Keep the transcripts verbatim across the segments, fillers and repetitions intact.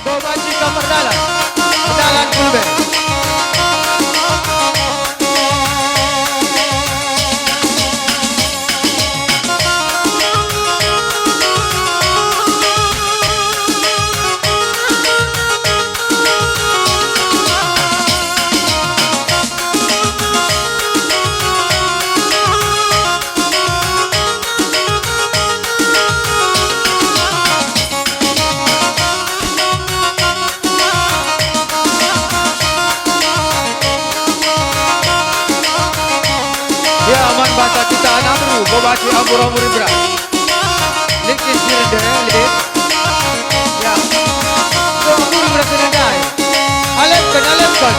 Go banci kam erdalan, erdalan ku lebe. Ya, man banta kita anak beru, go banci ambur-ambur beras. Lit kin si rende, lit. Ya. Ambur-ambur beras rende. Alepken, alepken.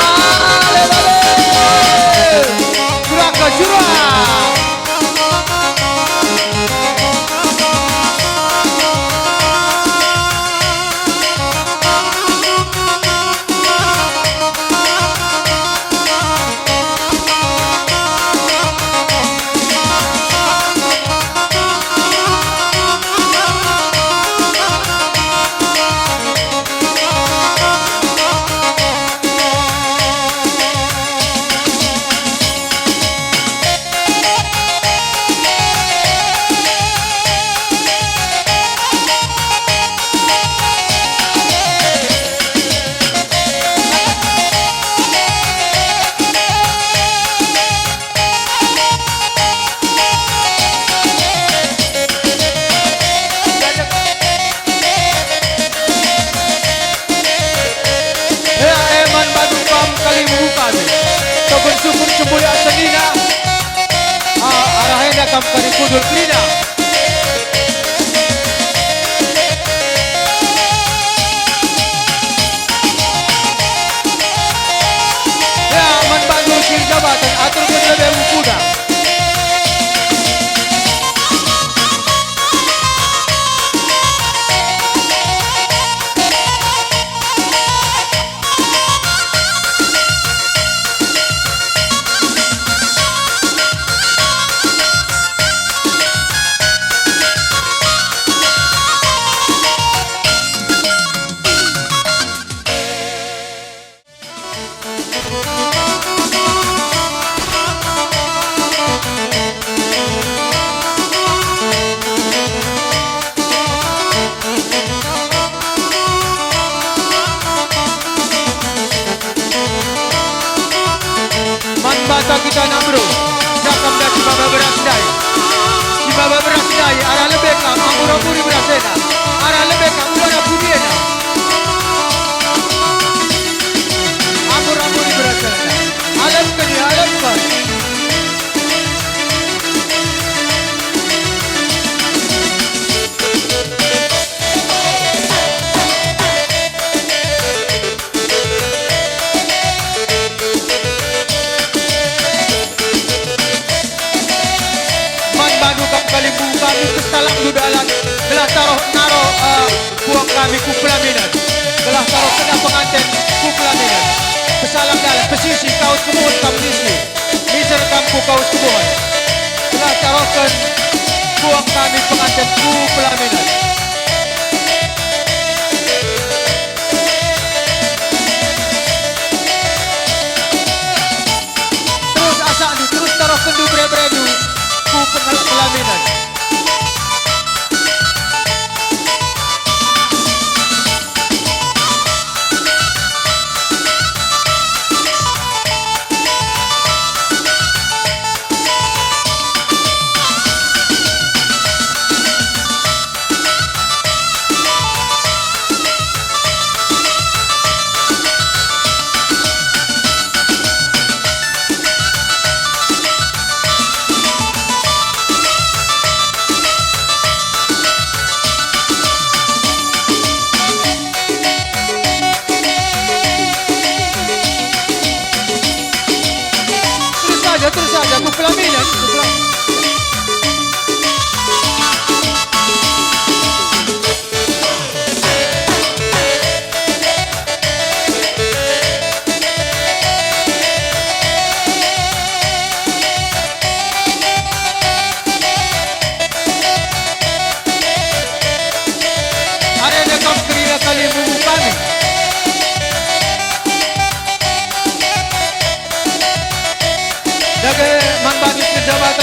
Alep, alep. Suraka, surak. Ea, e man bandu kam kalimbubu kami. Toben syukur cembuyak senina. Ah, arah enda kam kari kudul kerina. Ea, man bandu si erjabatan, aturken lebe bukuna. Man banta kita anak beru, siakap da si maba beras ndai. Si maba beras ndai, arah lebe kam, ambur-amburi beras enda. Arah lebe kam, ula da pudi enda. Ambur-amburi beras enda. Alepken, alepken. Man bandu kam kalimbubu kami, kesalangndu dalan, gelah taroh naro, eh, puang kami ku pelaminan, gelah taroh kena penganten ku pelaminan. Kesalang dalan, pesisi, kawes kebuhen kam sisi, miser kam ku kawes kebuhen, gelah tarohken puang kami penganten ku pelaminan. Terus asakndu, terus tarohkenndu bere-berendu ku pengel-, pelaminan.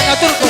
Ngaturku.